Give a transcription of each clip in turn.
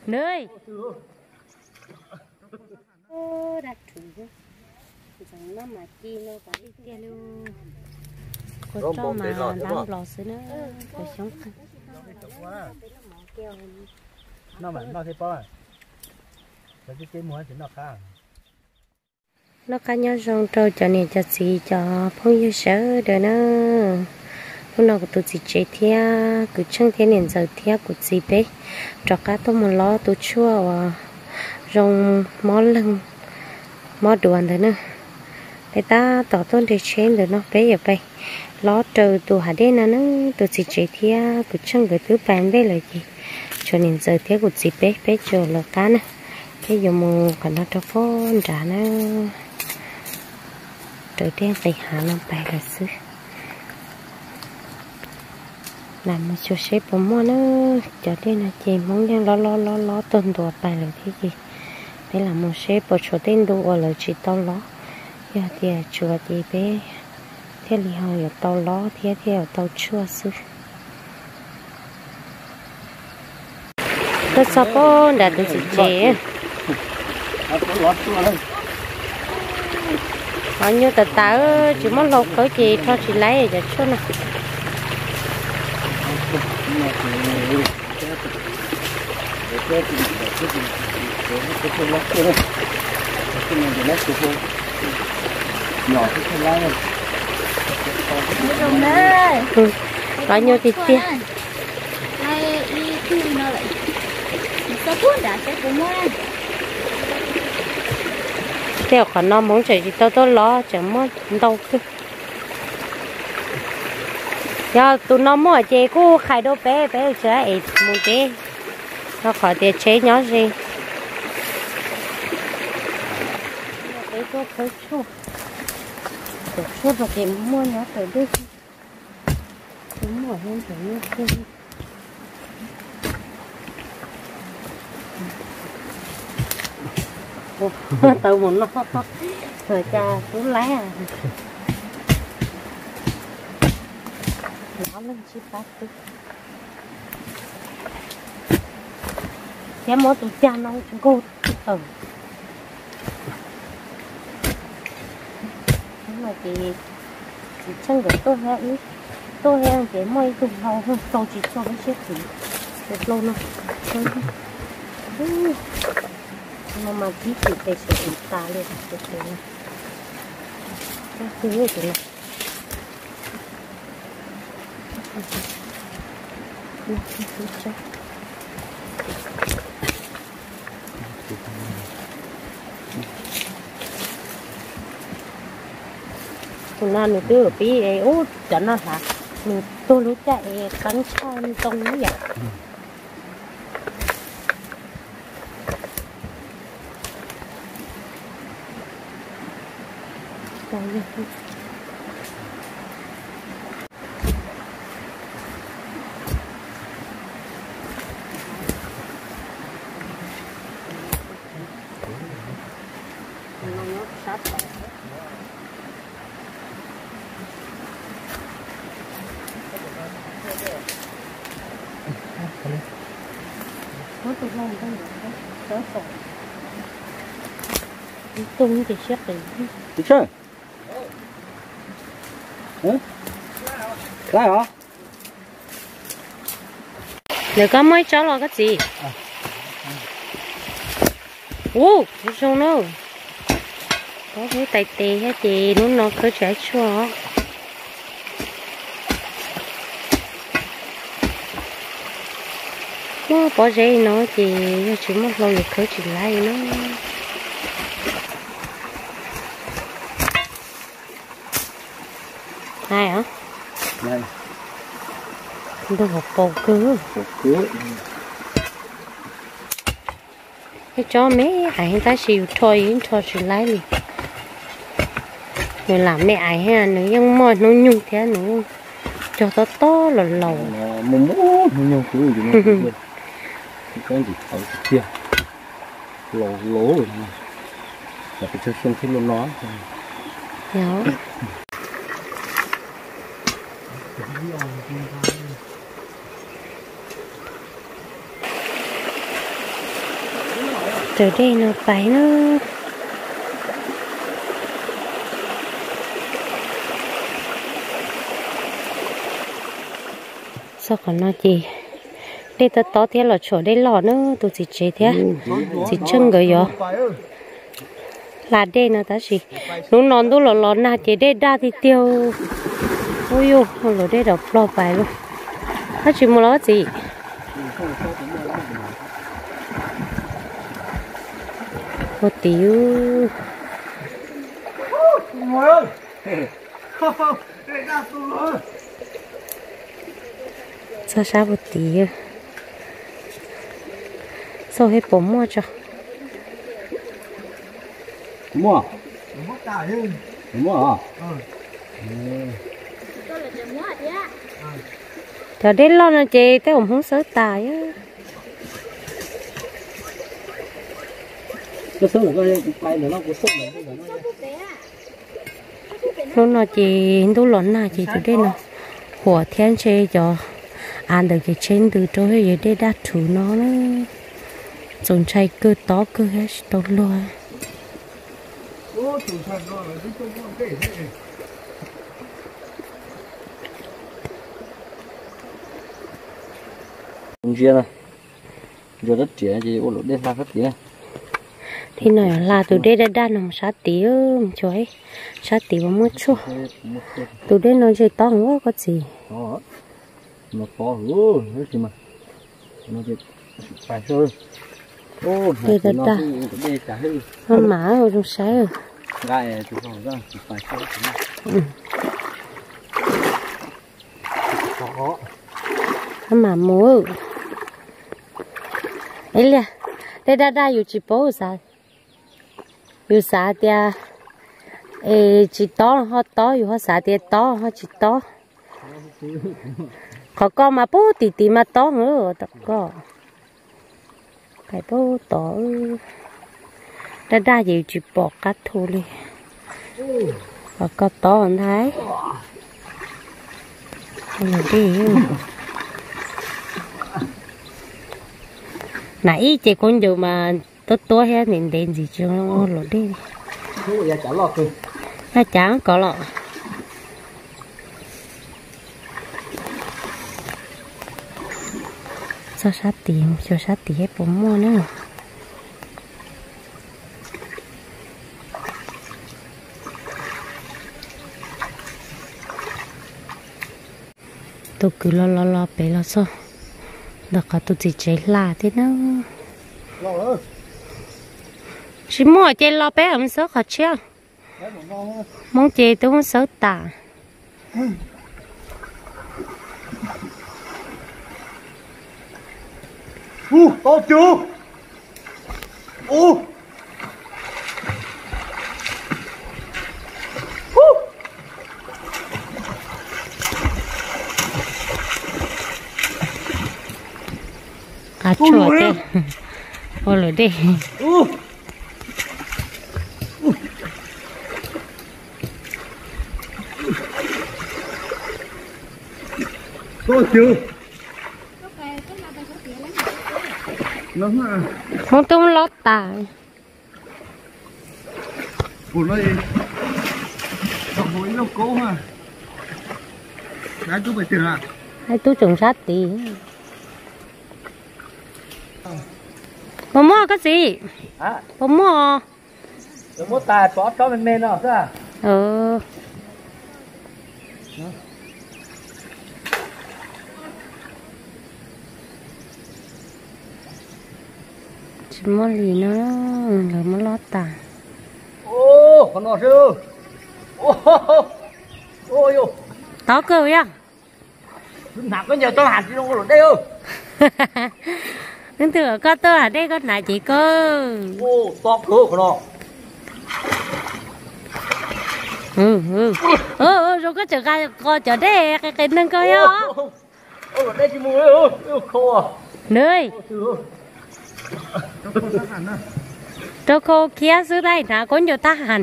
Nws. Dab rhuv, ntxeev noj mas ci no kav liam tiag li. Kua txob mas ntab nplos xwb na, kua xyoob qeeg. Noj qab nyob zoo rau cov niam cov txiv cov phooj ywg sawv daws na. Hnub no kuv tus txiv tsev thiab kuv Tsheej thiab niam ntxawm thiab kuv txiv peb rov qab tuaj mus lob tus tshuaj uas zoo mob leeg mob duav ntawd na. Peb tab tom tuaj nres tsheb ntawm no peb yuav pais lob raws tus hav dej no na. Tus txiv tsev thiab kuv Tsheej nkawd twb pais ntej lawm ces tshuav niam ntxawm thiab kuv txiv peb, peb tsuas lawv qab na. Peb yuav mus qhov no rau pem nrad na, raws dej nqis hav no pais lawm xwb. Lam mus xyuas seb puas muaj na. Cov dej no ces Hmoob yeej lob lob lob lob tuaj ntua pais lawm thiab ces peb lam mus seb puas tshuav tej ntu uas lawv tsis tau lob. Yog tias tshuav ces peb thiaj li ho yuav tau lob thiab thiaj yuav tau tshuaj xwb. Tuaj txog pem nrad tus txiv tsev. Qhov nyuag tas tas tsis muaj hlau khawb ces rho tsis laib cov tshuaj no. Qhov nyuag tiag tiag. Tej qhov no Hmoob tseem tsis tau tuaj lob, tseem muaj ntau kawg. Yog tus no muaj ces kuj qhais rau peb, peb tseem es mus deb, rau qhov tias tsheb nyob ze. Peb tuaj khawb tshuaj, khawb tshuaj rau ces muaj nyob raws dej. Tau mus no, cas tub laib, leej tsis pab tub. Thiab muab tus cag no nkaug tawm. Ces tsis tsheej nkawd tuaj thiab, ib tuaj thiab ces muaj ib tug hlau, hlau tsis txog lub siab tiv, tus hlau no. No mas tib tsis tes sawv ua tas li. Tus no. Tus no nws twb pib ub cov no hla, nws tuag lub caij es qeeb tshaj ntoo yom. Tus tus siab qis. Ntawm koj muaj ib tsob los koj txiv. Ub, zoo na. Pob zeb tais tes thiab ces hnub no khawb tsis tau tshuaj. Muaj pob zeb no ces yog tsis muaj hlau yuav khawb tsis laib na. Ntug hauv paus kawg. Ib tsob me aiv tab sis yus rho yus yeej rho tsis laib li. Nws lam me aiv thiab nws yeej muaj hnub nyoog thiab nws yeej cog tob tob los laus. Hnub nyoog kuv ntsis no, ntsis tawv tiag, laus laus, pes tsawg xyoo thiab los no. Raws dej no pais na. Txog qhov no ces dej tob tob thiab los tshuam dej loj na, tus txiv tsev thiab txiv tsheej nkawd yuav hla dej no tab sis hnub no ntuj los los nag ces dej daj tiag tiag. Ub yuj, luam dej dam plog pais lauj. Koj tsis mus los txiv? Puag tid. Txog sab puag tid. Xauj seb puas muaj tso. Muaj. Muaj. Cov dej loj no ces tej uas Hmoob xawb tas. Hnub no ces ntuj los nag ces tus dej no huam thiab ntshe cov av ntawd ces tsheb ntws rau thiab yog dej daj rhuv no na. Txaus ntshai kawg, tob kawg thiab tsis tau luag. Ntsia, ntsia rab riam ces ua luam dej hla sab tid. Thib no hla tus dej daj daj no mus sab tid, mus xyuas sab tid puas muaj tshuaj. Tus dej no ntshe tob heev koj txiv. Dej daj daj. Maj mam ua zoo saib. Maj mam mus. Ib liag, dej daj daj yus tsis paub xav, yus xav tias es tsis tob ho tob, yus ho xav tias tob ho tsis tob. Qhov ko mas pub tim tid mas tob heev tom ko. Pais pub tod, daj daj ces yus tsis pom qab thu li. Qhov ko tob ntag. Luam dej. Nam ib ces khaub ncaws mas tuab tuab thiab ntev ntev ntxiv tsis luam dej. Yaj cav kov los. Txog sab tid, xyuas sab tid seb puas muaj na. Tus kwv los los los pem los txog ntawm qhov tus txiv tsev hla thiab na. Tsis muaj ces los peb mus xawb qhov tshiab. Hmoob ces twb muab xawb tas. Qab tshuaj tej, ua luam dej, Hmoob twb lob tas. Hais tub tseem sab tid. Puas muaj koj txiv? Puas muaj? Tsis muaj li no, lawv muab lob tas. Tob kawg yog. Leej twg koj tuaj hais dej koj hnav ces kawg. Zoo koj tseem qos cov dej qis qis neeg kawg yog. Rau khau khiab xwb tab hnav khaub ncaws thab ham.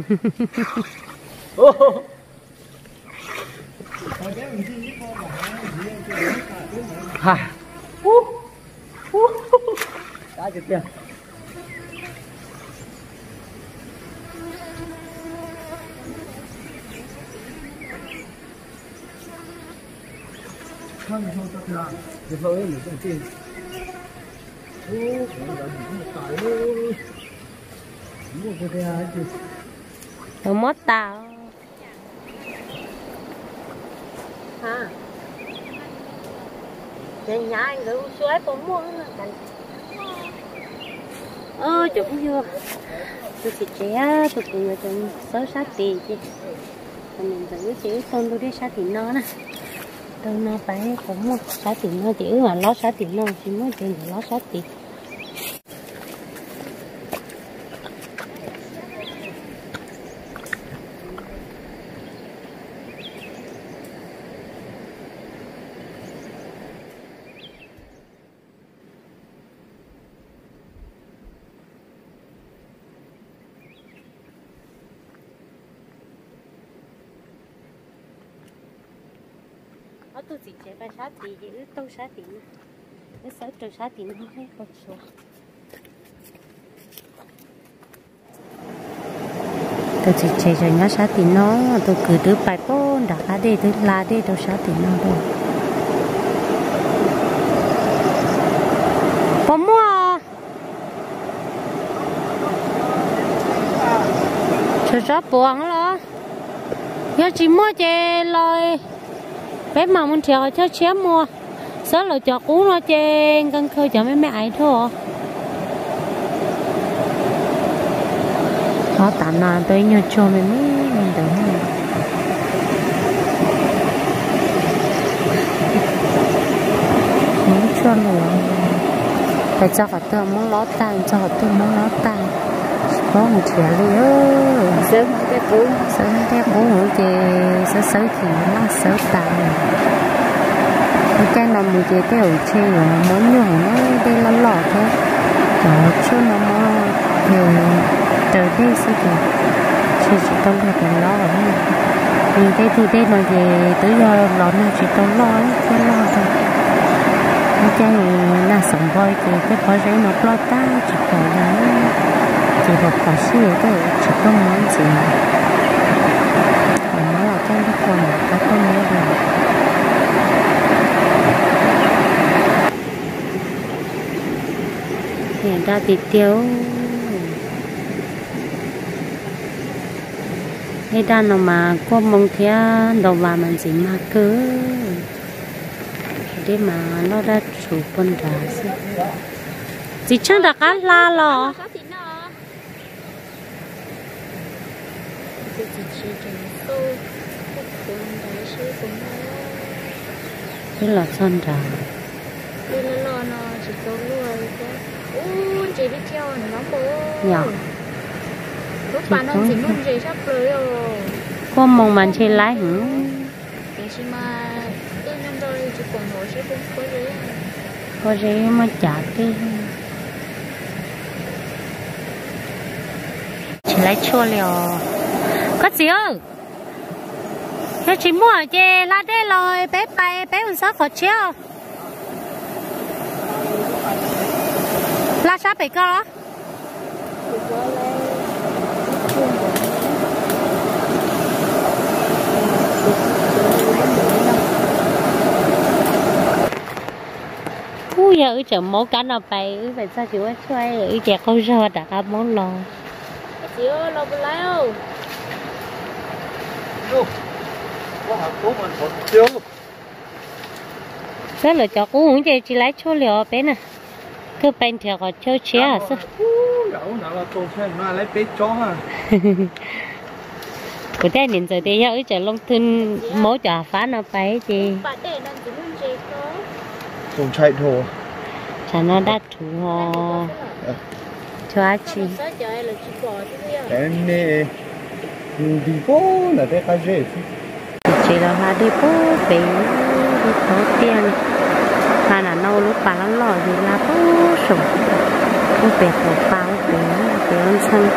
Lawv muab tas. Ces hnyav nkawd hu xyuas puas muaj. Cov phooj ywg, tus txiv tsev tus kwv nkawd tseem xawb sab tid ces, ntawd wb ces wb taug ntug dej sab tim no na. Taug no pais puas muaj sab tim no ces wb mam lob sab tim no, tsis muaj ces nkawd lob sab tid. Ob tug txiv tsev pais sab tid ces wb taug sab tim no, wb xawb rau sab tim no qhov tsua. Tus txiv tsev tseem nyob sab tim no, tus kwv twb pais pem nram qab dej twb hla dej rau sab tim no lawm. Puas muaj? Tshuav tsob puas los? Yog tsis muaj ces los peb mam mus nrhiav qhov chaw tshiab mus. Xawb lawv cov qub no ces nkees kawg cov me me aiv dhau. Ob tav no tau ib nyuag tsuag me me li ntawd. Muab tshuaj lawm, pais txog qhov twg muab lob tag, txog qhov twg muab lob tag, tsis paub nrhiav li. Xawb tej qub ces xawb xawb chim laj xawb tas. Lub caij no mus ces tej zaum ntshe yuav mob nyuag na, dej loj loj thiab. Cov tshuaj no muab raws dej xwb ces ntshe tsis tau luag cov lob. Nws tej tug dej no ces twb yog los nag tsis tau loj thiab loj rau. Lub caij nag xoom npho ces tej pob zeb no ploj tag tsis pom li, ces pom pom sij tej zaum tsis tuaj mob ntxiv. Mob los tej lub qhov mam qab tuaj mob li. Dej daj tiag tiag. Dej daj no mas kuaj moo thiab ntaus vas mas ntxim mag kawg. Dej mas loj daj tshuv puag nrad xwb. Txiv tshaaj nram qab hla los? Twb los txog nrad. Yog, kuaj moo mas ntshe laib heev. Pob zeb muaj cav tej. Tsis laib tshuaj li os. Koj txiv, yog tsis muaj ces hla dej los peb pais peb mus xawb qhov tshiab. Hla sab pem ko los? Ub, yog wb tseem maub kab no pais wb pais txog tsis muaj tshuaj, wb ces qaug zog rov qab maub los. Xwb lawv cov qub ces tsis laib tshuaj li os peb na. Kawg pais nrhiav qhov chaw tshiab xwb. Kuv thiaj niam ntxawm tias yog wb tseem loo thwj maub cov hav fab no pais ces tsam no daj rhuv ho tsis dab tsi. Tsev los hla dej pub pem, dej thaub tiaj, hla nram no ua lub pas loj loj ces hla pub saum, pub pem qaum pas pem, pem ua ntxhee.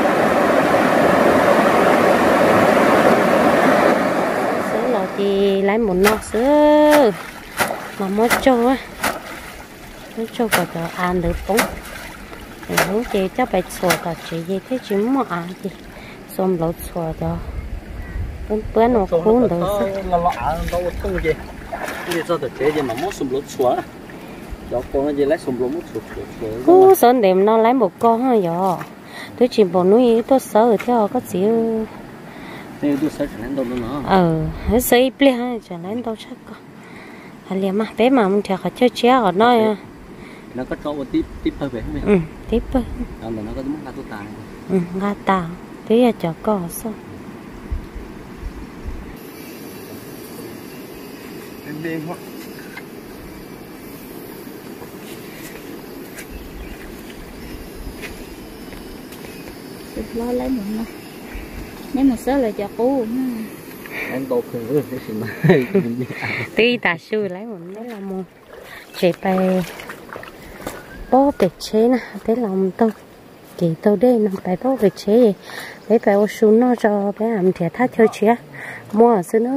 Xwb los ces laib npaum no xwb, los muab tsaug, muab tsaug kom cov av ntawd poob. Hnub ces coj pais txhuam tom tsev ces thiaj tsis muaj av ces xuas nplawv txhuam cov pab no qub ntawd xwb. Txog tom tsev ces mam muab xub npluav txhuam. Cov ko no ces laib xub npluav muab txhuam txhuam txhuam. Ub, xawb ntev no laib npaum ko yog. Twb tsis npaum hnub ib tuaj xawb thiab os koj txiv. Xawb ib pliag tseem laib ntau tshaj ko. Hais li mas peb mam mus nrhiav qhov chaw tshiab qhov no. Tib pawg. Nqa tas, twb yog cov ko xwb. Tus hlob laib mus no, neb mus xawb lawv cov qub. Twb ib tas su laib mus, neb los mus tsev pais pob pem tsheb na, peb los mus taug kev taug dej no pais pob pem tsheb, peb pais ua su noj tso, peb mam nrhiav thaj chaw tshiab muaj xwb na,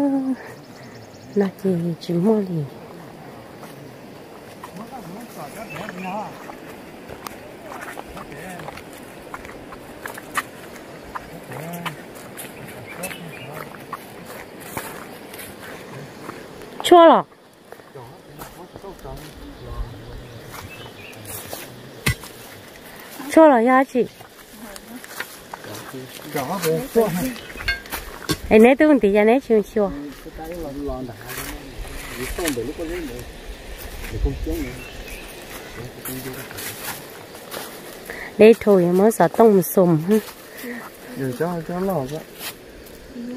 no ces tsis muaj li. Tshuaj los? Tshuaj los yog dab tsi? Es neb twb mus ntiv cas neb tsis mus xyuas? Deb rhu yuav muab xov tooj mus xum.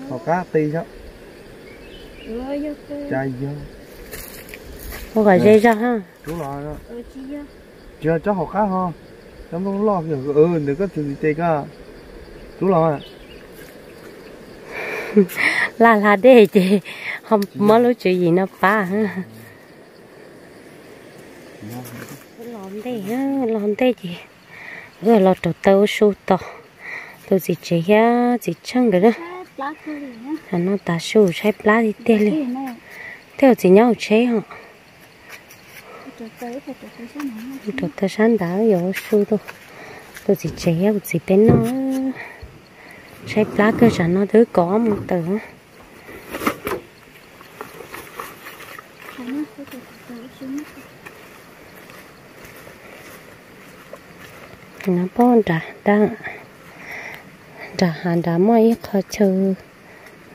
Hauv qab qi xwb. Cas yog. Ua kom ze zog ha. Tsis yog tsob hauv qab ho. Cov nplooj loj, ntawm koj txwv ntxiv tes koj. Rub los. Laj hla dej ces ho muab lub tswv yim no pab. Los ntej, los ntej ces wb los rauv taws ua su tos tus txiv tsev thiab txiv tsheej nkawd na. Tam no tav su tshaib plab tiag tiag li. Tej zaum txiv nyob hauv tsheb ho. Rauv taws sab nrad yuav ua su rau tus txiv tsev thiab kuv txiv peb noj. Tshaib plab kawg, tsam no twb kaum ob moos tawm. No pom nrad, nrad hav nrad muaj ib qho chaw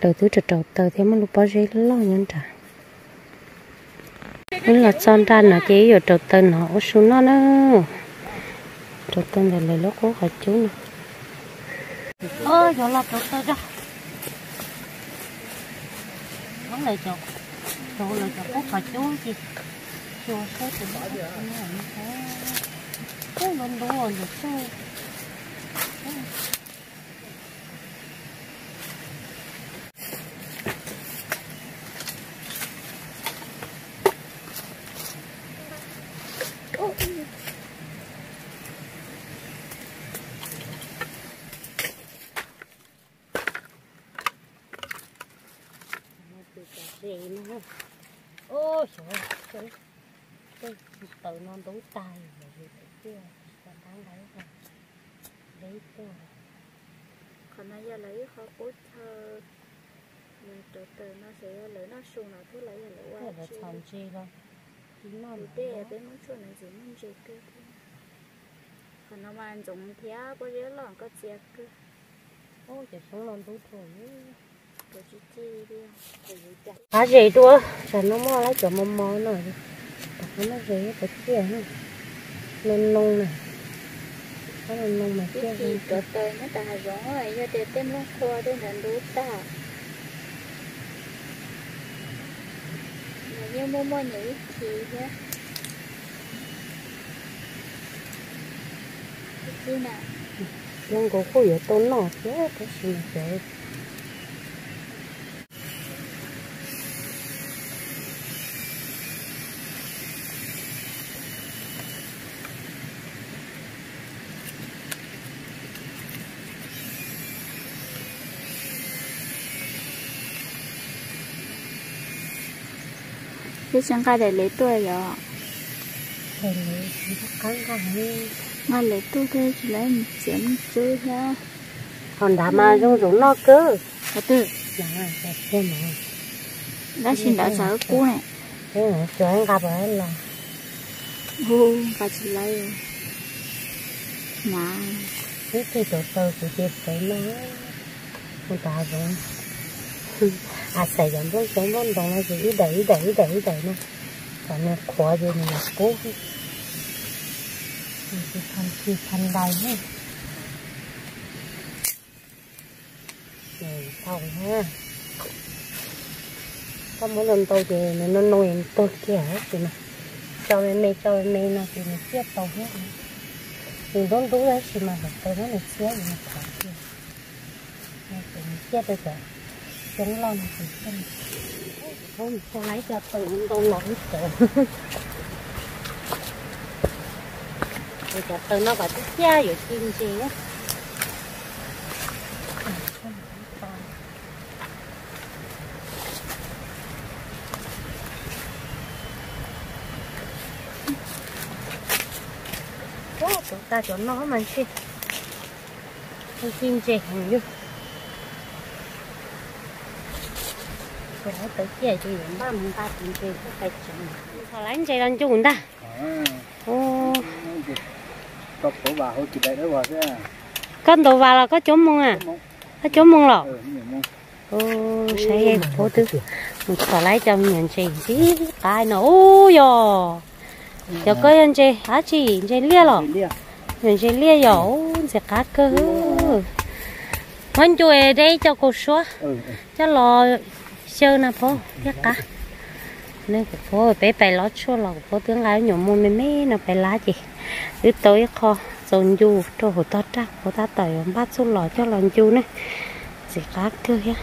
rau twb rauv rauv taws thiab muaj lub pob zeb loj nyob nrad. Wb los txog nrad no ces wb yuav rauv taws no ua su noj na. Rauv taws ntawm lawv lub qub qhov cub no. Yuav los rauv taws zog. Rauv lawv cov qub qhov cub ces xyuas saib tus, ub, ntub ntub ntawm txaj. Tus cov ze no, ub, xyov tej taws no ntub tag lawm, tiaj tsis tau dab ntawd, deb tuaj. Qhov no yog lawv ib qho qub chaw, rauv taws no xyov yog lawv noj su no thiab los yog lawv ua tsis, lawv txhos ntses los tsis noj. Tus dej peb muab tshuaj no ntxiv muaj ntses kawg thiab. Qhov no mas ntxoov thiab pob zeb loj koj txias kawg. Ub, cov xyoob no ntub dhau. Qab zes dua, tsam no muaj lawv cov mos mos no, tom qab noj zes pov ciaj no, noo noo na, qab noo noo mas ciaj. Rauv taws nyob tom hav zoov, yog tias tej nplooj qhua tej ntawd ntub tag. Nws yeej muaj muaj nyiam ib chim thiab. Zoo nkaus kuj yuav tau noj thiab tab sis mas cov Peb tsis nqa daim lev tuaj yom? Nqa lev tuaj thiaj tsis lawv txiav mus tsub thiab. Qhov nrad mas zoo zaum noj kawg. Qhov twg? Tab sis nrad txav kub ne. Cua nqa pov los. Nqa tsis laib. Mas ib txhij tau taw kuv ces pawv no. Mus tom hav zoov. Xaiv cov nplooj xyoob nplooj ntoos no ces ib daim ib daim ib daim ib daim no. Kom nws qhuav ces nws yuav kub. Tsis tau ntais. Tau na. Koj muab ntau ntau ces nws noo noo es nws tuag kiag tab sis mas tso me me tso me me no ces nws ciaj tau thiab. Nws ntub ntub tab sis mas lawv taw muab nws txiab es nws qhuav kiag. Ces nws ciaj rau cov xyoob loj no ces ciaj. Ua lawv cov taw ntau los ib txwm. Ces cov taw no kom tib ciaj yuav ci ntses. Tus tag cov no mas ntshe ci ntses heev yog. Tus thaum tawv ciaj ces yuav npaj mus nqa tus ntses tuaj pais tsev. Thaum lawv ntses los ncu ntag. Koj ntaus vas los koj cuab moo a? Koj cuab moo los? Saib kuv paub twb mus txhom lawv cov me nyuam ntses ntxim qab no ub yog. Cov koj yog ntses dab tsi, ntses liaj los? Nyuam ntses liaj yog ub ntxim qab kawg. Muab ncu de ib co kaus suab coj los xyaw no paub thiab qab. Kuv paub peb pais lob tshuaj los kuv paub twb nqa nyuam moo me me no pais lab ces wb tau ib qho txaus ncu rau hauv tog raj, kuv paub tab tom yuav npaj txuj lom coj los ncu ne. Ntxim qab kawg thiab.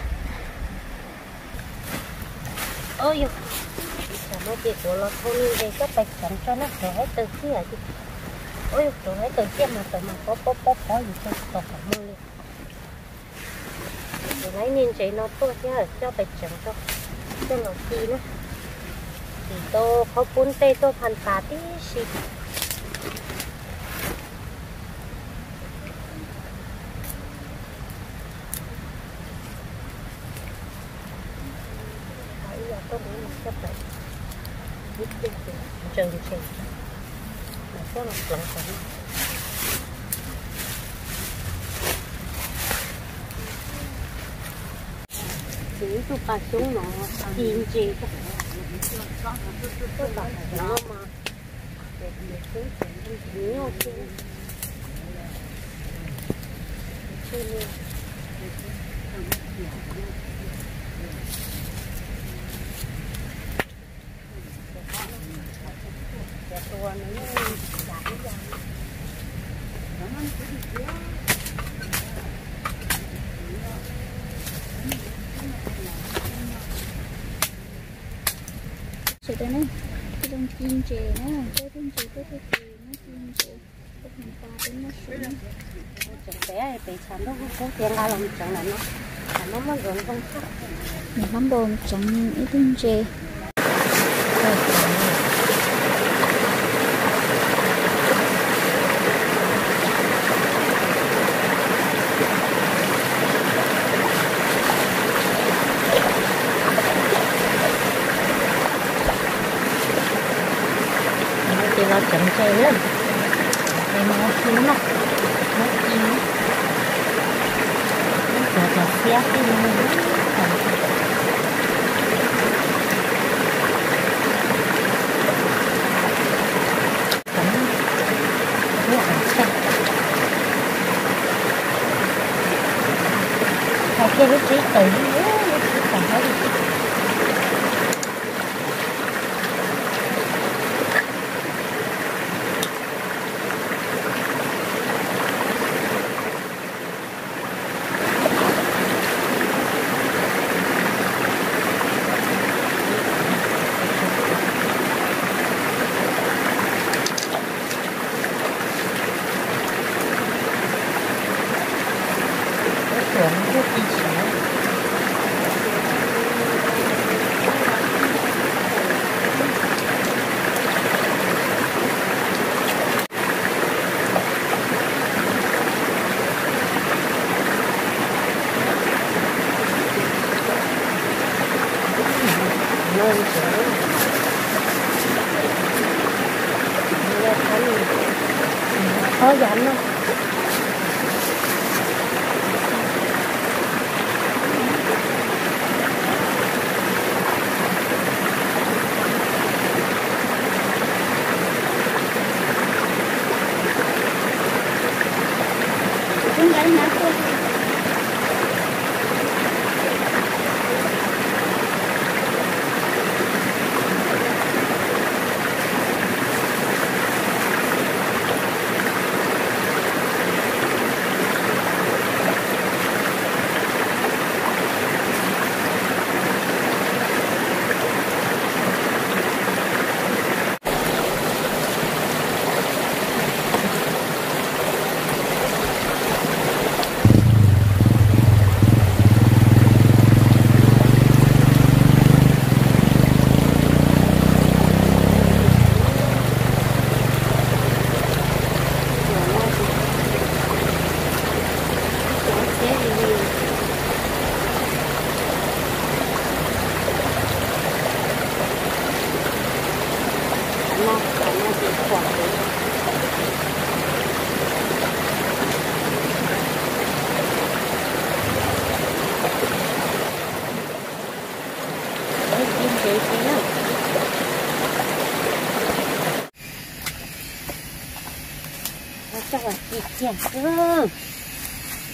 Tam no ces kuv los thau me ntses coj pais tsev tso na, rau haib taw ciaj. Ua yog rau haib taw ciaj mas tawm mas pob pob pob pob yus tsis tau qhov muag li. Kuv lawv niag ntses no tuaj thiab coj pais tsev tso, coj los ci na. Tim tau qhov pub ntej tuaj pha tas tib si. Txiv ib tug pas xyoob no ci ntses. Sawv daws na, ib zoo ci ntses na, coj tug ntses tuaj tug ci, muab ci ntses, tuaj hmoov tas peb muab sub na. Tseem pem pem tshav ntuj kub kub tias nqa los tseev lawm no, tshav ntuj muab ntxuav ntxoo tag. Nws hlob npaum tseev ib tug ntses. Ces los tseev ntses na, ces no ci na, muab ci, muab txiav cov xiab xwb. Hais kiag lub tsheb tawm, lub tsheb tawm.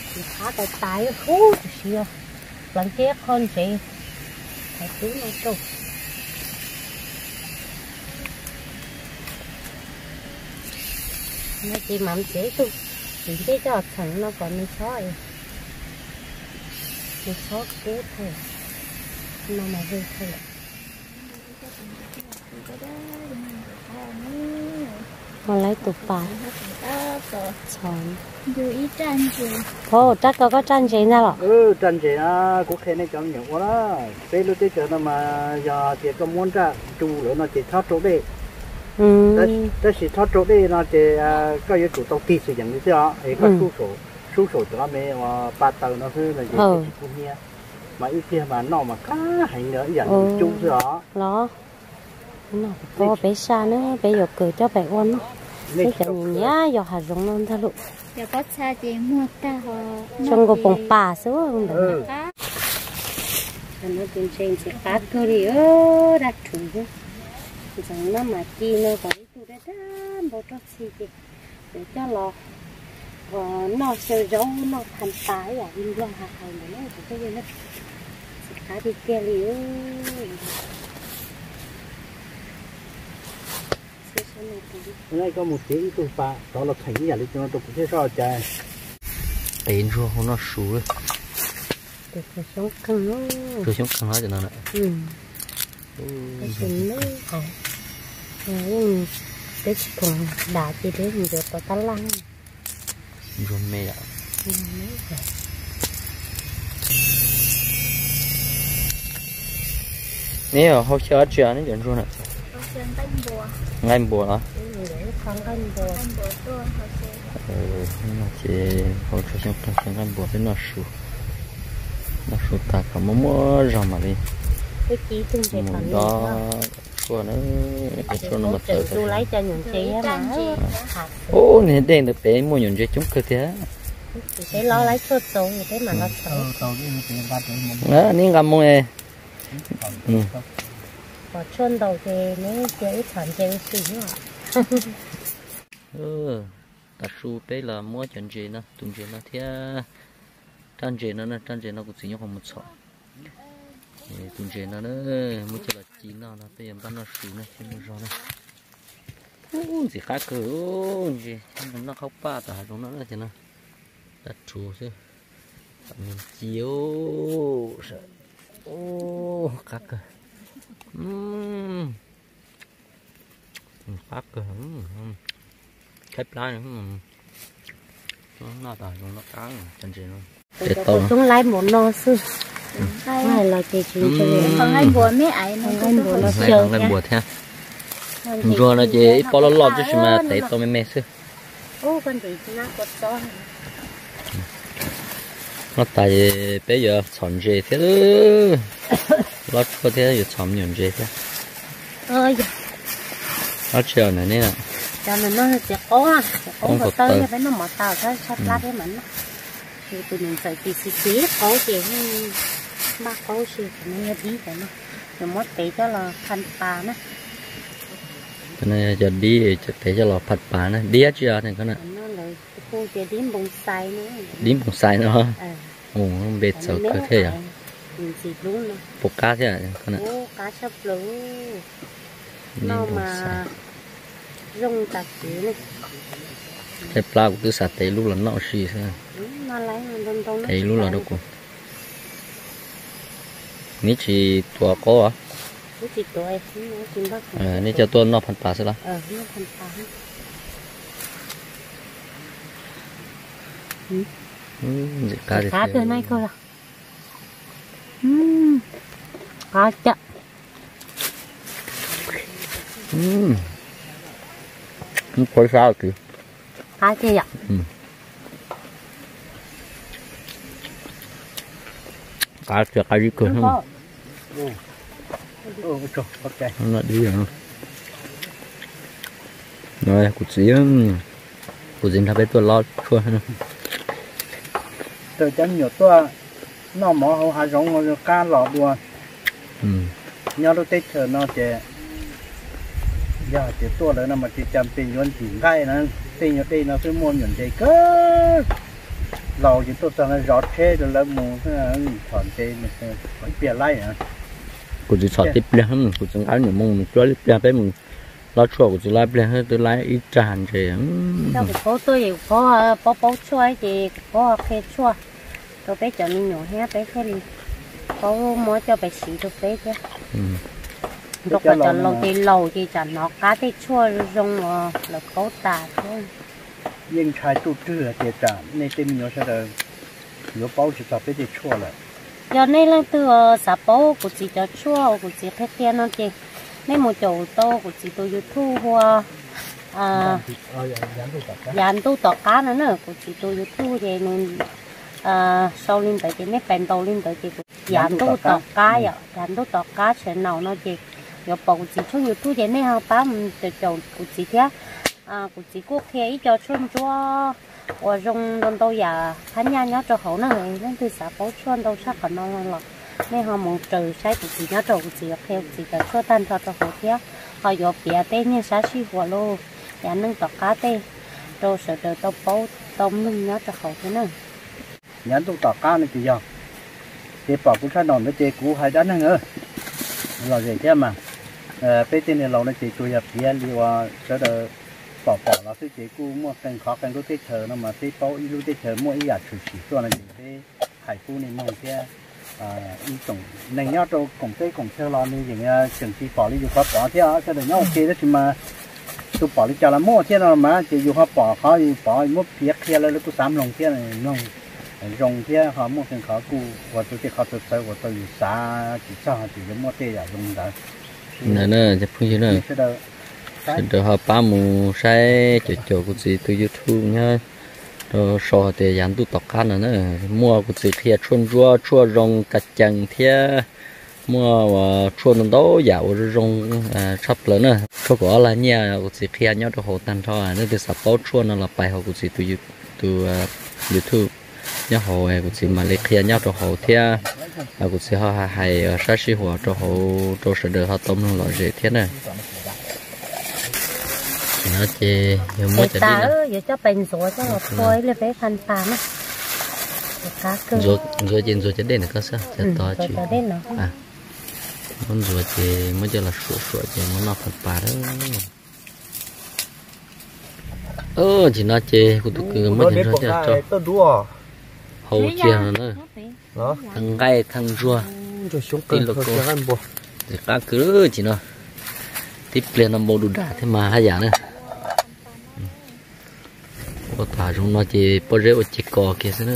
Ntxim qab tais tais huv, tiam sis yog pleev kiag qho ntsev hauv tub no rau. No ces mam txiav ib tug txiv ntej coj txheem no kom nws txhob, nws txhob kub thawj, no mas zoo thawj lawm. Ho lawv tus pas txhom. Phauj, rab ko koj raj ntses ntag los? Raj ntses na, kuv qhia nej cov me nyuam ua na. Peb lub teb chaws no mas yog tias koj muab nraj tsu lawm no ces txhob rau dej. Tab sis txhob rau dej no ces koj yuav tsum tau tig xwm yeem li xwb os, es koj sub saum cov me uas pa taws no xwb no ces tsis kub hnyiab. Mas ib pliag mas noj mas qab heev li ib yam li cub xwb os. Los, peb saj na, peb yuav kawg coj pem ua noj. Peb cov nyiam nyiam yos hav zoov no ntag lauj. Zoo nkaus poom pas xwb ntawd. Cov no ces ntses ntxim qab kawg li, dab rhuv xwb. Ntxeev maj mam ci no kom ib tug dab dab npau roj txhi ces yuav coj los noj xyaw zaub noj phas pas ib yam li Nplog hais ntawd na cov phooj ywg na. Ntxim qab tiag tiag li. Koj mus txiav ib tug pas rov los txheem ib yam li no rau kuv thiaj soj cas. Pem ntsuag hauv noj su. Tus xyoob qeeg, tus xyoob qeeg no. Peb tsis khoom dam ces peb mus yuav tau tab laj. Ntsuag me yom. Neb hau xyaw dab tsi neb cov ntsuag na? Nqaij npua los? Ces hau tso xyoob qeeg xyaw nqaij npua peb noj su. Noj su tas kom muaj muaj zog mam li mus dob tshuaj na. Cov tshuaj no mas txawv tag. Ub, niag dej ntawd pem muaj nyuam ntses coob kawg tiag. Neb nqa moo. Pom tshuaj ntaus ces neb cia ib thom ntses ua si xwb. Tav su peb los muab cov ntses no, tus ntses no thiab raj ntses no, raj ntses no kuv txiv nyuam qhuav mus txhom. Tus ntses no muab coj los ci noj no peb yuav npaj noj su na, coj noj zog na. Ub, ntxim qab kawg, ntses noj qhaub paj tom hav zoov no na ces no. Dab rhuv xwb. Ci, qab kawg. Qab kawg. Khaib plab. Noj tas zoo no qab cov ntses no. Cov tau xoob laib npaum no xwb. Los ces tsis nqaij npua, nqaij npua thiab. Ntsuag no ces ib pob loj loj tib si mas tev tau me me xwb. Noj tas peb yuav txhom ntses thiab. Lob tshuaj thiab yuav txhom me nyuam ntses thiab. Lob tsis yog na ne. Qoob nkaus taw. Tus niam ntxawm tis xis tis qaub ces npaj qaub si, cov no yog dib cov no, yuav muab tev coj los phaj pas na. Cov no yog cov dib, cov tev coj los phaj pas na, dib dab tsi os? Dib npoos xais no. Npe txawv kawg thiab yom. Puas qab thiab? Dib npoos xais. Khaib plab kuv twb xav tev lub los noj si xwb. Tev lub los rau kuv. Neb tsis tuav qaub os? Neb coj tuaj noj phaj pas xwb los? Qab tiag. Qab tiag yom. Qab tiag, qab dib kawg. Kuv txiv, kuv txiv nrog peb tuaj lob tshuaj. Cov me nyuam tuaj noj mov hauv hav zoov qab los dua. Nyob lub teb chaws no ces yog tias tuaj lawm no mas tsis cas pes yuav ntxim nqaij na. Tej nyuag dej no twb muaj nyuam ntses kawg, laus ces tuaj txog no zov tsheb rau lawv mus, txhom ntses ib pliag laib. Kuv tsis txhom tib pliag, kuv tsis nqa nyuam moo mus cuab ib pliag, peb mus lov tshuaj kuv tsis lov ib pliag, twb laib ib rag ntses. Kuv paub tuaj es kuv paub, paub paub tshuaj ces kuv paub qhia tshuaj rau peb cov me nyuam thiab peb thiaj li paub muab coj pais siv rau peb thiab. Rau qhov cov laus ces laus ces tsam hnov qab tej tshuaj zoo uas lawv paub tas thiab. Yeej ntshai tuj rwg tias tsam nej tej me nyuam sawv daws yuav paub tsis txog peb tej tshuaj lawm. Yog nej leej twg xav paub kuv txiv cov tshuaj uas kuv txiv qhia qhia no ces nej mus caum tau kuv txiv tus YouTube hu ua Yav Ntuj Tom Qab no na. Kuv txiv tus YouTube ces nws sau li ntawd ces nej pais ntaus li ntawd ces kuv Yav Ntuj Tom Qab yom, Yav Ntuj Tom Qab channel no ces yuav pom kuv txiv tshooj YouTube ces nej ho pab mus caum kuv txiv thiab. Kuv txiv kuj qhia ib co tshuaj ntsuab uas zoo ntau ntau yam phab nyaj nyob rau hauv na. Leej twg xav paub tshuaj ntau tshaj qhov no los nej ho mus raws saib kuv txiv nyob rau, kuv txiv yuav qhia kuv txiv cov tshuaj tag nrho rau hauv thiab ho yuav piav tej niag sab sij huam los yav neej tom qab tej rau sawv daws tau paub tau mloog nyob rau hauv thiab na. Yav Ntuj Tom Qab no ces yog ces pom kuv tshaj no ntawd ces kuv hais dab neeg lom zem thiab mas. Peb tej niag laus no ces tsuas yog piav li uas sawv daws pom pom los xwb ces kuj muaj qee qhov qee lub teb chaws no mas peb paub ib lub teb chaws muaj ib yam tshwm sim tuaj no ces peb hais pub nej mloog thiab. Ib tsoom neeg nyob rau koom teb koom chaw los nws yeej tseem tsis pom li yus qhov pom thiab, sawv daws nyob ua ke tab sis mas tus pom li cas los muaj thiab no mas ces yus ho pom qhov yus pom muab piav qhia lawv kuj xav mloog thiab, mloog zoo thiab ho muaj qee qhov kuj ua rau tej qhov txawv txawv ua rau yus xav tsis txog ces yuav muaj tej yam zoo ntawd. Cov phooj ywg na, sawv daws ho pab mus saib caum caum kuv txiv tus YouTube nyob rau sau hais tias Yav Ntuj Tom Qab no na, muaj kuv txiv qhia tshuaj ntsuab tshuaj zoo ka cees thiab muaj uas tshuaj ntau ntau yam uas zoo zoo tshaj plaws na. Tshuaj kaum ob lag nyiaj kuv txiv qhia nyob rau hauv tag nrho, leej twg xav paub tshuaj no los pais hauv kuv txiv tus YouTube nyob hauv kuv txiv mam li qhia nyob rau hauv thiab. Kuv txiv ho hais sab sij huam rau hauv rau sawv daws ho tau mloog lom zem thiab na. No ces yog muab cov dej, yuav coj pais ntxuav coj los phua ib pliag peb phan pas na. Ntxuav ces ntxuav cov dej ntawm ko xwb, cov tod tsis. Muab ntxuav ces muab coj los suam suam ces muab noj phan pas lawm. Tsis no ces kuv tus kwv muab cov ntsuag coj tso hau tsia no na. Thaj nqaij thaj ntsuag, tib lub ko, tsis qab kwv tsis no. Tib pliag no npau du dag thiab mas haj yam na. Ua tag zoov no ces pob zeb ua ces kos kiag xwb na.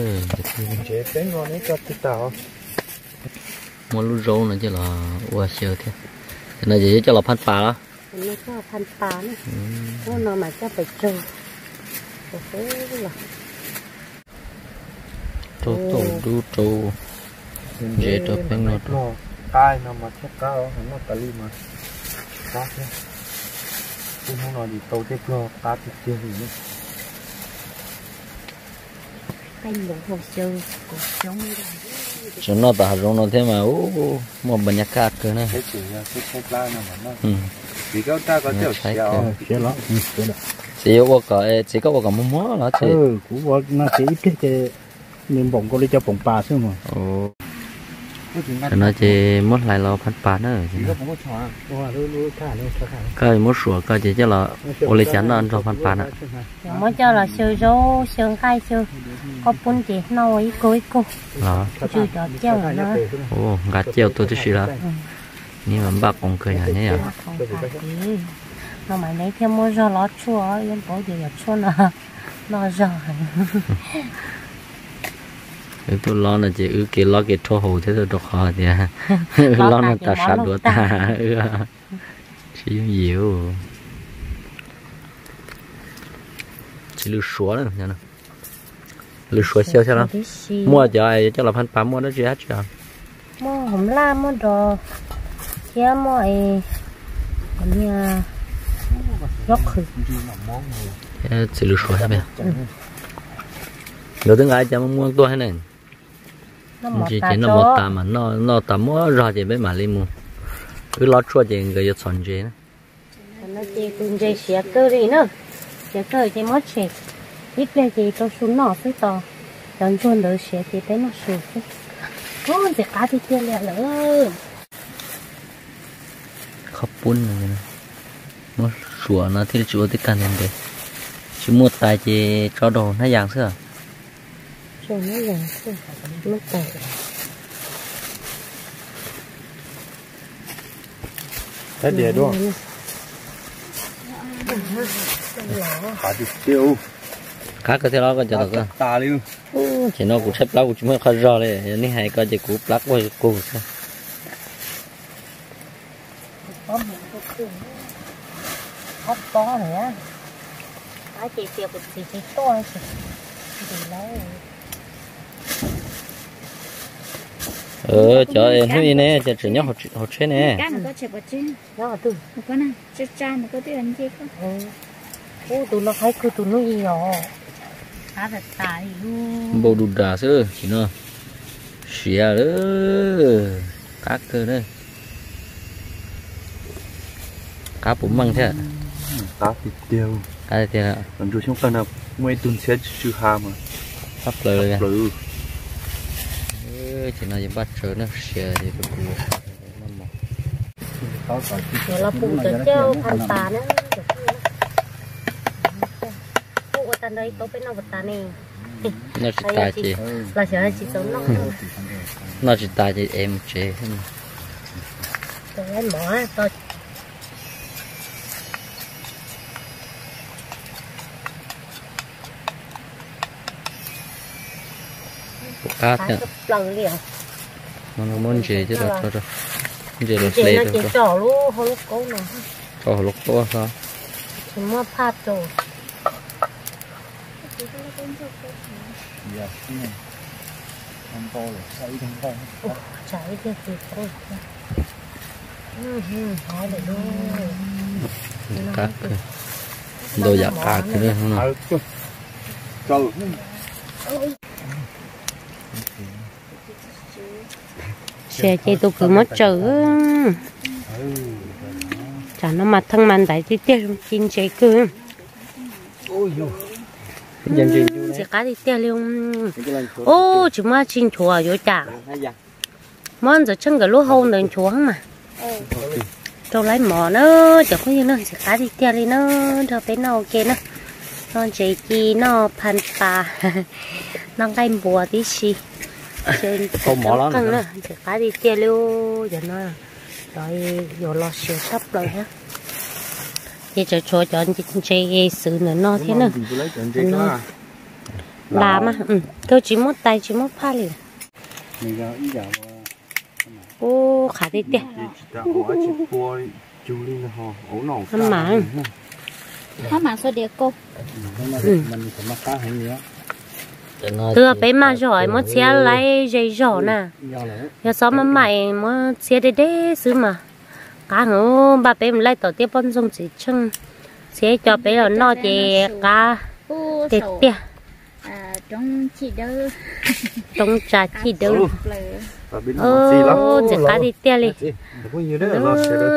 Muab lub zaub no coj los ua xyaw thiab. Ces no ces yuav coj los phan pas los? Rau tau dub rau ntsev rau peeb no rau. Qab no mas thiab qab noj tas li mas qab thiab. Tej hnub no ces tau tej pluag qab tiag tiag li. Tseem noj tom hav zoov no thiab mas muaj npa nyas kaj kawg na. Txiv yuav ua kom, txiv koj ua kom muag muag los txiv? Kuv ua no ces ib pliag ces nws npaum nkaus li cov poom pas xwb mas. Tam no ces muab hlais los phan pas na. Koj muab suav koj ces coj los ua li cas noj nrog phan pas na? Muab coj los xyaw zaub xyaw nqaij xyaw qos pub ces noj ua ib kaug ib kaug. Nqa ciaj tuaj tib si los? Nws mas npaj qoos kawg yam ne yom. No mas neb thiaj muaj zog lov tshuaj, yeej paub tias yog tshuaj no noj zog. Wb tuaj lov no ces wb kev lov kev rhuav haus thiab rau qhov tias wb lov no tas sav duav tag, wb tsis yooj yim. Tsis lwm suav, lwm suav xyaw xyaw los? Muaj cov yuav coj los phan pas muaj dab tsi dab tsi os? Muaj hoov laj muaj dov thiab muaj niag zaub qhwv. Txiv lwm suav thiab. Nkawd twb nqa cov muaj muaj tuaj thiab ne. Ntsis ces noj mov tas mas noj tas muaj zog ces peb mam li mus. Wb lov tshuaj ces nkawd yuav txhom ntses na. Tus ntses siav kawg li na. Ces txawj ces muab tshem ib pliag ces rau su noj xwb, tos cov ntsuag ntawd siav ces peb noj su xwb. Ub, ntxim qab tiag tiag li lawm. Qhov pub no, muab suav no thiaj li tsis ua tej kag ntev ntev. Tsis muaj tais ces tso rau hauv hnab yas xwb. Tais diav dua. Qab tiag tiag. Qab kawg thiab los koj cov tom koj. Ces no kuv tshaib plab kuv tsis muaj qhov zog li, yog nej hais ko ces kuv plab quaj qus xwb. Cov hnub i ne ces tseem nyob hauv tsheb ne. Tus no qaib kawg tus hnub i os. Npau du das xwb, sim no siav lawm. Qab kawg na. Qab puas meej thiab? Qab tiag tiag. Qab tiag tiag. Ntsuag xyoob qeeg no muaj ib tug ntxhiab tsw tsw ha mas qab plaws li. Ces no yog npaj tsawv na, siav es kuv los pum cov cauj phas tas na. Kuj ua tag nrho ib tauv peb noj puas tas ne? Noj tsis tas ces, los xyov tsis txaus noj. Noj tsis tas ces es mus tsev. Qab thiab. Muab ntses coj los, ntses los hle rau, tso hauv lub qub xwb. Ntau yam qab kawg. Sia ces tus kwv muab tsaws. Tsam no mas theej mas ntaiv tiag tiag, zoo ci ntses kawg. Ntxim qab tiag tiag li. Ub, tsis muaj tsi nchuav yuav cas. Muab ntxawm tsheej nkawd lub hau ntawd nchuav mas. Rau laib mov na, cov phooj ywg na, ntxim qab tiag tiag li na, nrog peb noj ua ke na. Noj ntses ci, noj phas tas, noj nqaij npua tib si. Qeej na, ntxim qab tiag tiag li. Cov no yuav los siav tshaj plaws thiab. Ces tseem tshuav cov ntses xwb ntawm no thiab na. Las mas, kawg tsis muaj tais tsis muaj phaj li. Ub, qab tiag tiag. Mas, twb peb maj zog muab txhiab laib ze zog na. Yog xob maj maj muab txhiab deb deb xwb mas. Qab heev, npaj peb mus laij tom tiaj poj ntxoog txiv tsheej txhiab coj peb los noj ces qab tiag tiag. Roob tsa chij dawb. Ntxim qab tiag tiag li.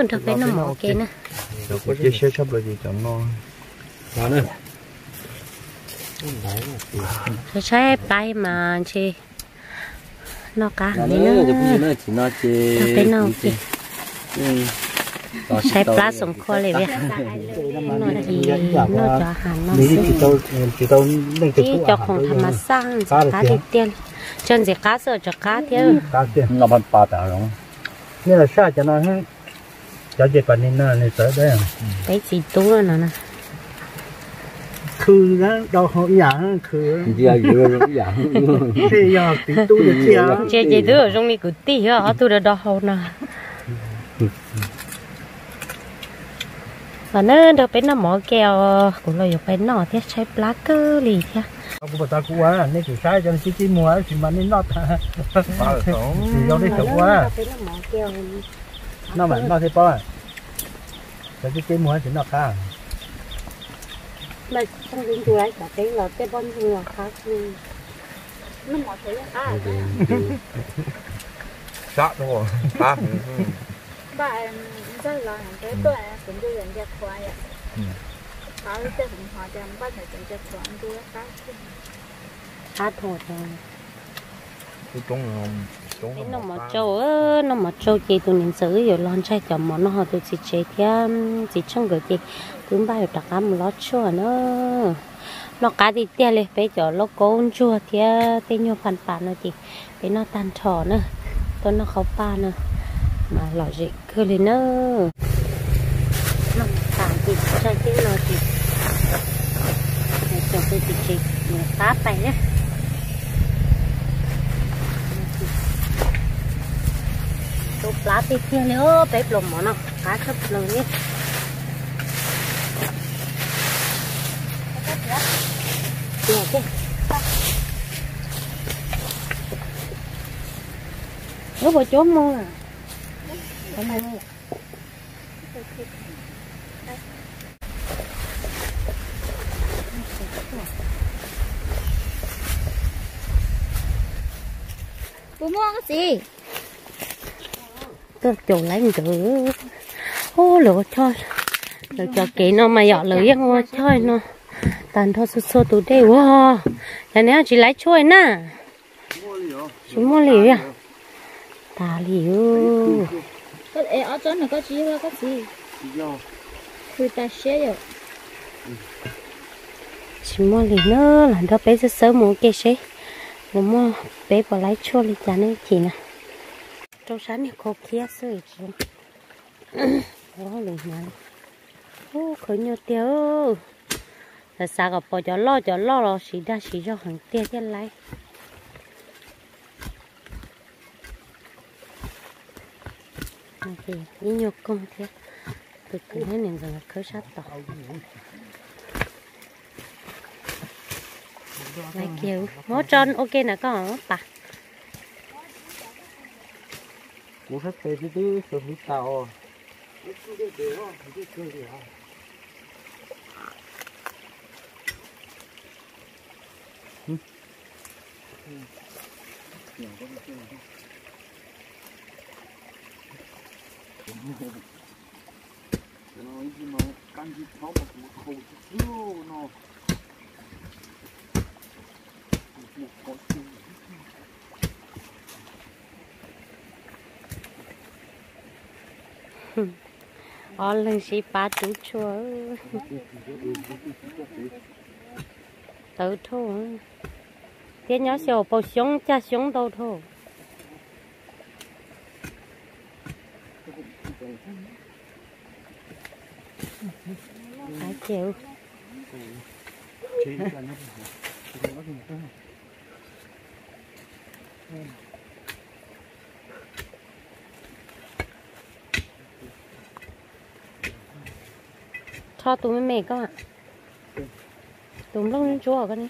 Nrog peb noj mov ua ke na. Saib saib plab mas ntshe noj qab heev li na. Nrog peb noj ua ke. Saib plab xoom khua li. No ces noj cov hav no xwb. Ib co khoom tham mas xaj ntxim qab tiag tiag li. Tso ntxim qab xwb tso qab thiab. Nej los saj cov no, cov ces pas ni no nws txawv dab. Peb txiv tub no na. Khw dau hau ib yam khw. Seb yog txiv tub tiag. Ntsia ces twb zoo li kwv tij ob tug dau hau no. Mas neb nrog peb noj mov ke os, kuv los yuav pais noj thiab, tshaib plab kawg li thiab. Kuv pom tas kuv ua, nej tsum saib cov no tib tib muag tab sis mas nej noj tag. Tsis zoo nej cov ua. Noj mas noj thiab paub. Cov tib tib muag tsis noj qab. Sab rau qab. Qab dhau. Peb noj mov tsau, noj mov tsau ces tus niam ntxawm wb yuav los ntsaig cov mov no ho tus txiv tsev thiab txiv tsheej nkawd ces twb npaj yuav rov qab mus lob tshuaj na. Noj qab tiag tiag li, peb cov lauj kaub ntsuag thiab tej nyuag pha pas no ces peb noj tag nrho na. Tuaj noj qhaub paj no mas lom zem kawg li na. Noj tas ces tsaig teb no ces cov peb txiv tsev yuav qab pais na. Tus plab tiag tiag li, peb pluas mov no qab tshaj plaws li. Lub puas cuab mus. Puas muaj koj txiv? Tuaj caum laib nkawd. Ub, lawv ua choj, lawv cov kev no mas yom, lawv yeej ua choj no tag nrho txhua txhua tus dej ua. Yog neb tsis laib tshuaj na? Tsis muaj li yom? Tas li. Tsis muaj li na, los nrog peb xawb xawb mus ua ke seb nws muaj, peb puas laib tshuaj li cas ne chim na. Rau sab niag khau khiab xwb tsis. Ub, khwv nyuaj tiag. Xav xav kom pom cov loj cov loj los siv dag siv zog heev tiag thiaj laib. Ib nyuag koog thiab, tus kwv thiab niam ntxawm los khawb sab tod. Laiv kiag, muab tso ua ke na koj pas. Kuv sab tes twb twb sawv hwv tas os. Ob leeg sib pab rub tshuaj. Tawv dhau. Thiab nyob xyaum paus xyoob cag xyoob ntau dhau. Rho tus me me koj, tus nplooj ntsuab koj ne.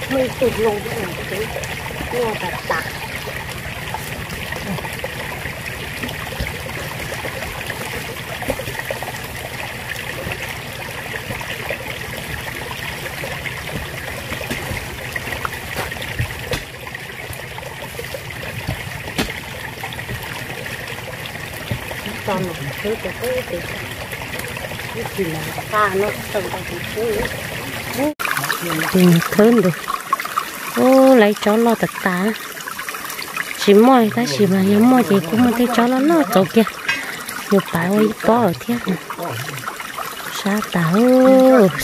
Muaj ib tug loo, loo tas tas. Tus niam thawb ntawd, ub, laiv tsob loj tas tas. Tsis muaj tab sis mas yog muaj ces kuj muaj tej tsob loj loj txaus kiag, mus pav ua ib pob lawm thiab. Sab tas,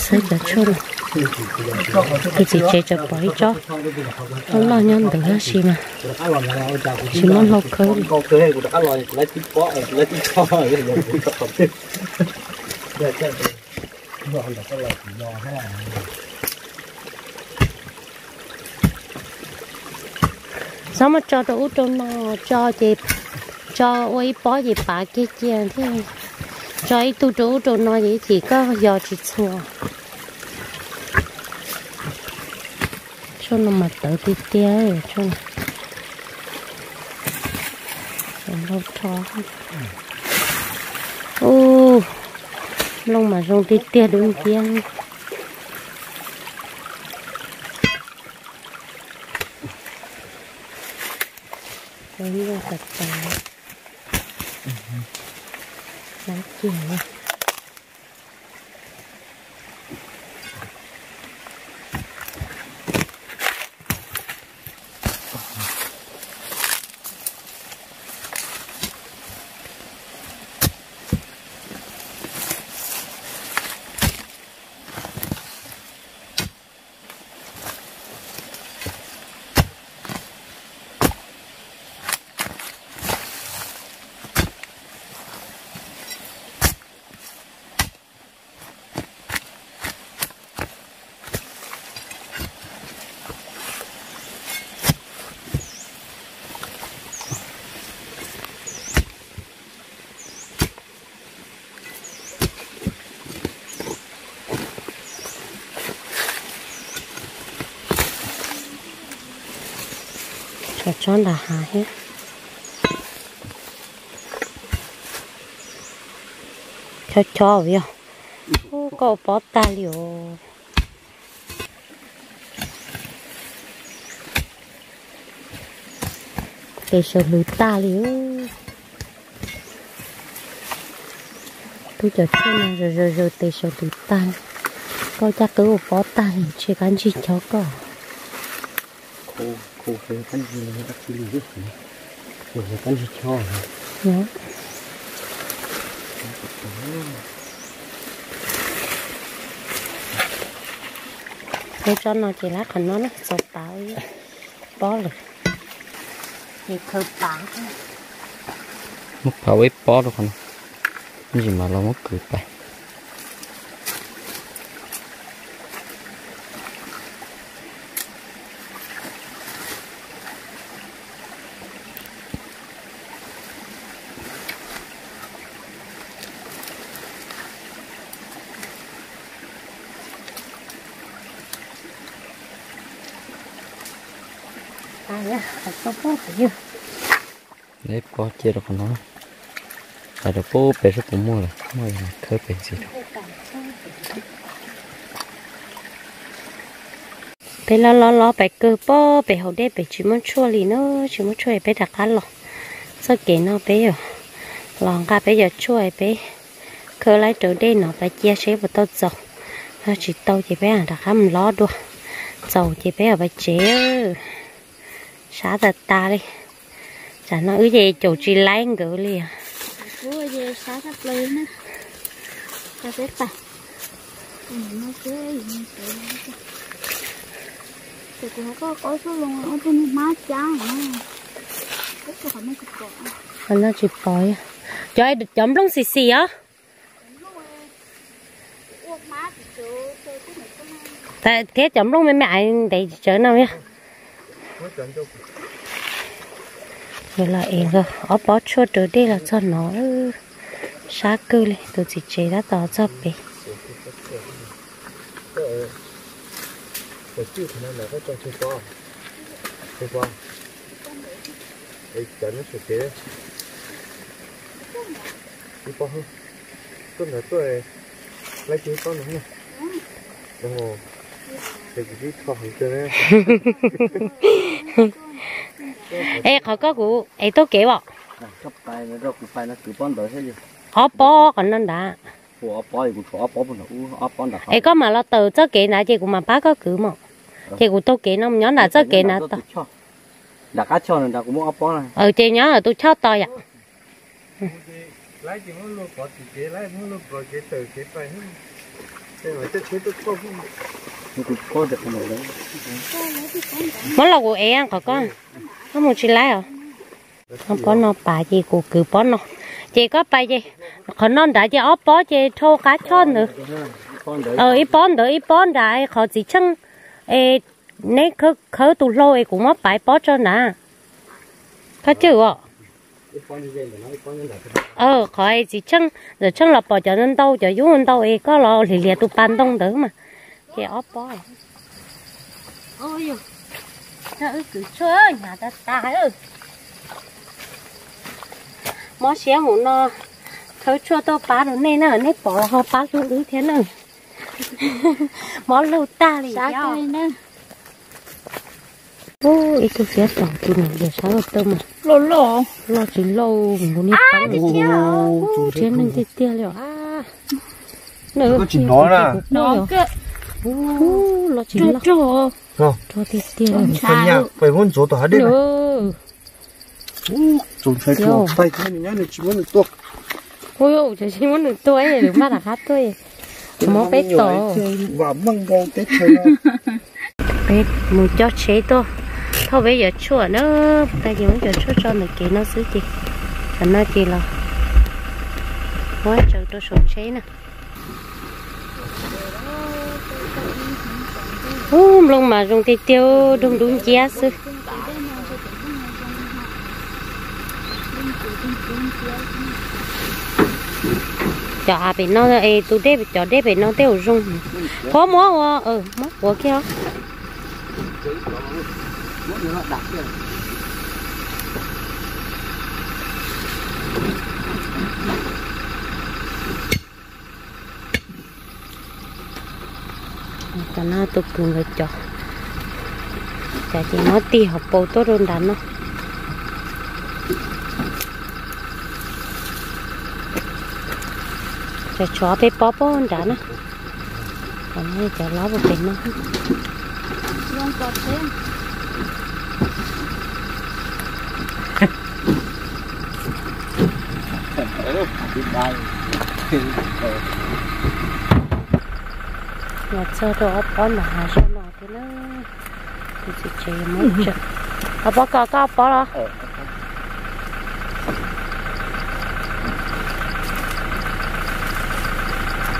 xawb cov tshuaj no. Tus txiv tsev tseem pom ib tsob loj loj nyob ntawd tab sis mas tsis muaj hlau khawb li. Txhob muab tso rau ub rau no, tso ces tso ua ib pob ces pav kiag cia thiab. Tso ib tug rau ub rau no ces ib chim koj yos tsis txhua. Tshuaj no mas tawv tiag tiag, tshuaj no. Ub, nplooj mas zoo tiag tiag dub nciab. Nplooj tas tas. Tsob tsob nram hav thiab. Chob chob yog. Koj ua pob tag li os. Tes sawv hlwv tag li. Tub cov tshuaj no zaws zaws zaws tes sawv hlwv tag. Koj caj qwb ua pob tag li, ntshe kab ntsig chob koj. Lub tsob no ces lab qhov no na, txaus pav, pob lawm. Ces khaws pav, muab pav ua ib pob rau qhov no, ntsis mas los muab kwv pais. Neb pob cia rau qhov no, hais rau pub pem seb puas muaj lawm, muaj khawb pem ntxiv rau. Peb los los los pais kawg pob pem hauv dej pem tsis muaj tshuaj li na, tsis muaj tshuaj peb rov qab los. Txoj kev no peb yuav los nqa peb cov tshuaj peb khawb laib raws dej no pais cia seb puas tau txaus. Yog tsis tau ces peb rov qab mus lob dua. Txaus ces peb yuav pais tsev. Sab tas tas li. Tsam no wb ces caum tsis laib nkawd li. Qhov no tsis pom. Cov, cov nplooj xis xis os. Thiab cov nplooj me me aiv ntev tsawv no. Yog los es ob pob tshuaj raws dej los txog no, sab kawg li, tus txiv tsev tab tom txog pem. Es qhov koj kuv es taug kev os. Ob pob qhov no ntag. Es koj mam los tawm txoj kev ntawd ces kuv mam pab koj kwv mog. Ces kuv taug kev no nyob nram txoj kev ntawd tod. Ces nyob tus choj tod yom. Muab los kuv ev qhov koj, koj mus tsis laib os. Pob no pav ces kuv kwv pob no, ces koj pais ces qhov no nrad ces ob pob ces dhau qab choj ntawd. Ib pob ntawd ib pob nrad qhov txiv tsheej, es neb khawb tus hlau es kuv muab pav pob tso nrad. Koj cwj os. Qhov txiv tsheej, txiv tsheej los pom cov ntau cov yub ntau es koj los hliv hliv tus pas ntoo ntawd mas. Ces ob pob. Wb kwv tshuaj hnyav tas tas. Mob siab mus no, khawb tshuaj tuaj pab rau nej na, nej pom ho pab hlub wb thiab na. Mob lug tag li. Ib tug fiab tom tus niam yawm sab laj tawb mas loj tsis loj nkaus niag pab, rhiab neeg tiag tiag li os. Koj tsis hnov na. Loj tsis loj, rog tiag tiag. Peb muab ntxuav tom hav dej. Ua cas tsis muab nws tua, lwm maj rov qab tuaj, muab peb tom. Peb mus coj tsheb tuaj thauj peb cov tshuaj na, tas ces muab cov tshuaj tso ntawm kev no xwb ces, tam no ces los muab tsaws rau saum tsheb na. Ub, nplooj mas zoo tiag tiag, doog dub nciab xwb. Cov av pem no, tus dej, cov dej pem no tej zaum zoo. Qhuav muab ua, muab quav kiag. Tam no tus kwv nkawd cov, cov ces muab tig hauv paus tuaj rau nram no. Cov tshuav peb pob pob nrad na. Cov lob puag pem no. Los txog rau ob pob nram hav zoov no thiab na. Tus txiv tsev muab tsaws. Ob pob ko, koj ob pob los?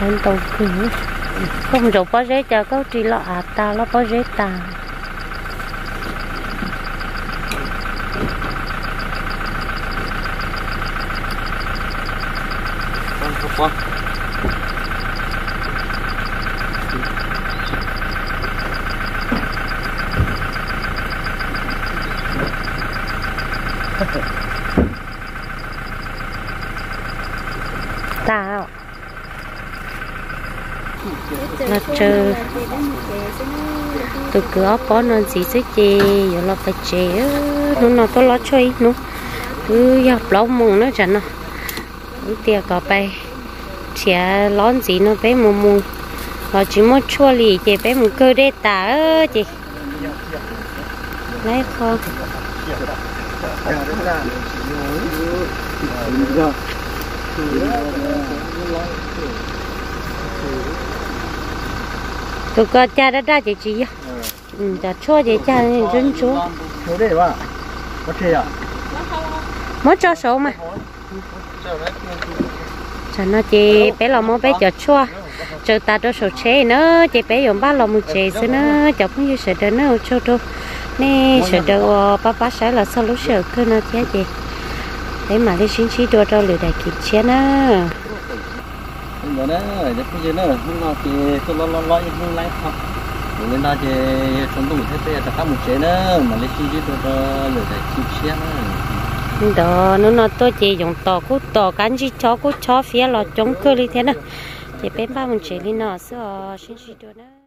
Ntau kawg. Koj mus zaum pob zeb cas koj ris los av tas los pob zeb tas. Tas. Los tsaws tus kwv ob pob no ntxiv xwb ces yuav los pais tsev. Hnub no tuaj lob tshuaj ib hnub, twb yog plaub moos na tsam no. Wb tias kom pais nrhiav lob ntxiv no peb mus mus los tsis muaj tshuaj li ces peb mus kawg dej tas ces laib qho. Tus ko cag daj daj ces tsis yog, cov tshuaj ces cag ntsuab ntsuab. Muab tso saud mas. Tsam no ces peb los muab peb cov tshuaj tsaws tas rau saum tsheb na, ces peb yuav npaj los mus tsev xwb na. Cov phooj ywg sawv daws na, ua tsaug rau nej sawv daws uas pab pab saib los txog lub sij hawm kawg no thiab ces peb mam li sib ntsib dua rau lwm daim clip tshiab na. Hnub no ces tuaj lob lob lob ib hnub laib qho. Yog li no ces yog tsaus ntuj thiab peb yuav rov qab mus tsev na, mam li sib ntsib dua rau lwm daim clip tshiab na. Ntawd hnub no tuaj ces yoov tos kuj tos, kab ntsig chob kuj chob, fiab los coob kawg li thiab na. Ces peb npaj mus tsev li no xwb os, sib ntsib dua na.